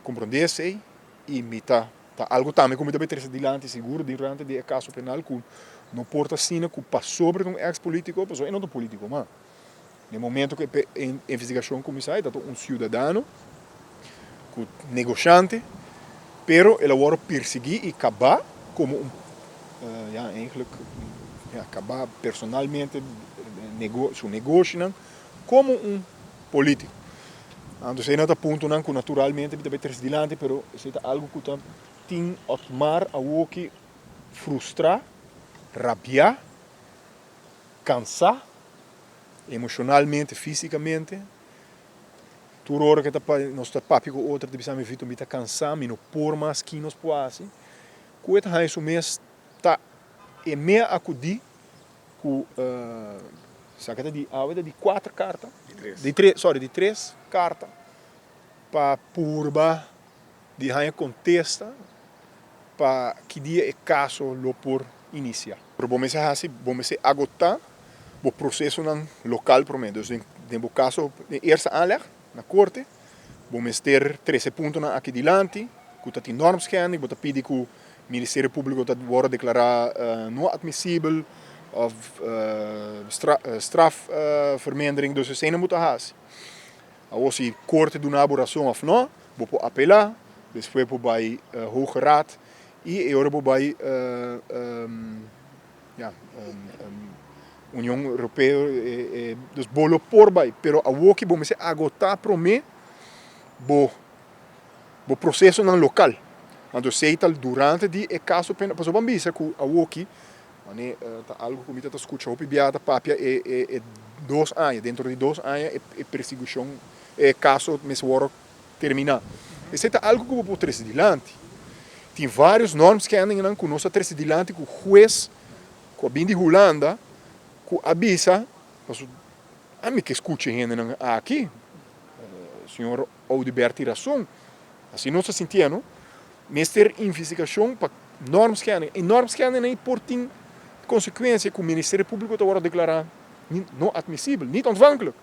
komprondé esei i mi ta algu tambe ku mi ta bai trese dilanti sigur durante di e kaso penal, ku no por ta asina ku pasobra ta un eks polítiko, pasobra e no ta un polítiko mas. Na e momento ku e investigashon kuminsá e ta un siudadano ku negoshante, pero el a wòrdu persiguí i kabá komo un, ja, eigenlijk, ja, kabá personalmente su negoshinan komo un polítiko. Anto esei no ta puntonan ku naturalmente mi ta bai trese dilanti, pero esei ta algu ku ta tin Otmar awoki frustrá, rabiá, kansá emoshonalmente, físikamente. Tur ora ku nos ta papia ku otro ta bisa mi, "Vito, mi ta kansá, mi no por mas, ki nos por hasi?" Ku e ta haña su mes ta e mea akudí ku esaki ta di awe ta di kuater karta, di tres, sorry, di tres karta pa purba di haña kontesta pa ki dia e kaso lo por inisiá. Pero bo mester hasi, bo mester agotá bo prosesonan lokal promé. Dus den bo kaso den eerste aanleg na korte, bo mester trese puntonan aki dilanti ku ta tin normschending, bo ta pidi ku Ministerio Públiko ta wòrdu deklará no atmisibel òf strafvermindering, dus eseinan bo ta hasi. Awor si korte duna bo rason òf no, bo por apelá, despues bo bai Hoge Raad i e ora bo bai, ja, Union Europeo, dus bo lo por bai, pero awoki bo mester agotá promé bo prosesonan lokal. Anto esei ta durante di e kaso penal, pasobra bo a bisa ku awoki, mane ta algu ku mi ta skucha hopi bia ta papia e 2 aña, dentro di 2 aña e persigushon, e kaso mester wòrdu terminá. Esei ta algu ku bo por trese dilanti. Tin vários normschendingennan ku nos a trese dilanti ku hues ku a bin di Hulanda ku a bisa, pasobra ami ke skucha hendenan aki, señor Oduber tin rason, asina nos ta sintiendo, mester investigashon pa normschending. E normschending ei por tin konsekuensia ku Ministerio Públiko ta wòrdu deklará no atmisibel, niet ontvankelijk.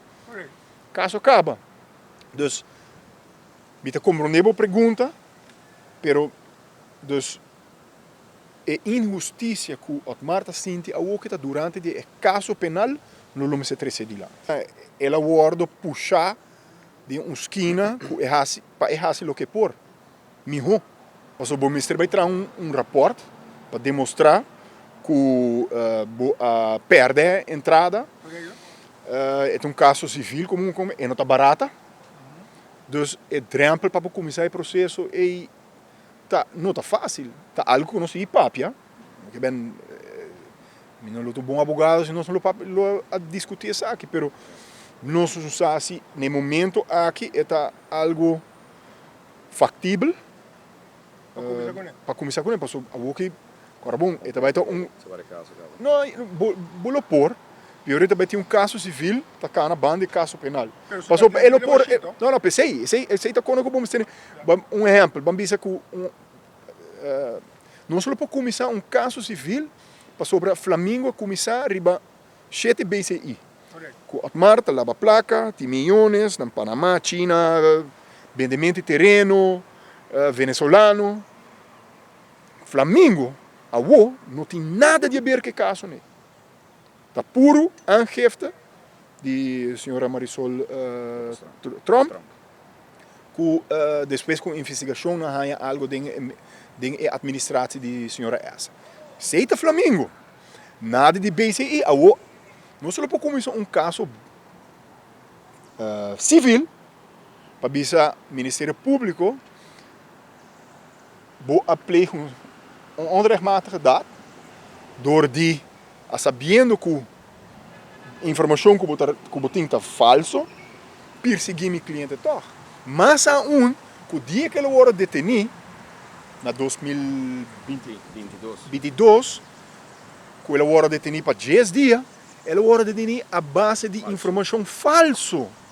Kaso kaba. Dus mi ta komprondé bo pregunta, pero dus e inhustisia ku Otmar ta sinti awoki ta durante di e kaso penal no lo mester trese dilanti. El a wòrdu pushá den un skina ku e hasi pa e hasi loke e por mihó. Pasobra bo mester bai traha un rapòrt pa demostrá ku bo a pèrdè entrada. E ta un kaso sivil komo e no ta barata. Dus e drèmpel pa bo kuminsá e proseso ei ta no ta fásil. Ta algu ku nos sigui papia. Ke ben mi no lo ta un bon abogado si nos no lo papia lo a diskutí esaki, pero nos sa si na e momento aki e ta algu faktibel pa kuminsá kuné, pasobra awoki ora bon e ta bai ta un no bo lo por, pero e ta bai tin un kaso sivil ta kana banda di kaso penal, pasobra e lo por no no p'esei esei esei ta kono ku bo mester un ehèmpel ban bisa ku un nos lo por kuminsá un kaso sivil pasobra Flamingo a kuminsá riba shete BCI ku Otmar ta laba plaka, tin miyones na Panama, China, bendemento di tereno, venezolano. Flamingo awo no tin nada di haber ku e kaso nei. Ta puru aangifte di señora Marisol Tromp ku despues ku investigashon nan haña algo den e administratie di señora Essa. Esei ta Flamingo. Nada di BCI. Awo nos lo por kuminsá un kaso sivil pa bisa Ministerio Públiko bo a pleeg un onrechtmatige daad door di a sabiendo ku informashon ku bo ta ku bo tin ta falso, persiguí mi kliente tòg. Mas aun ku dia ku el a wòrdu detení na 2022, ku el a wòrdu detení pa 10 dia, el a wòrdu detení a base di informashon falso.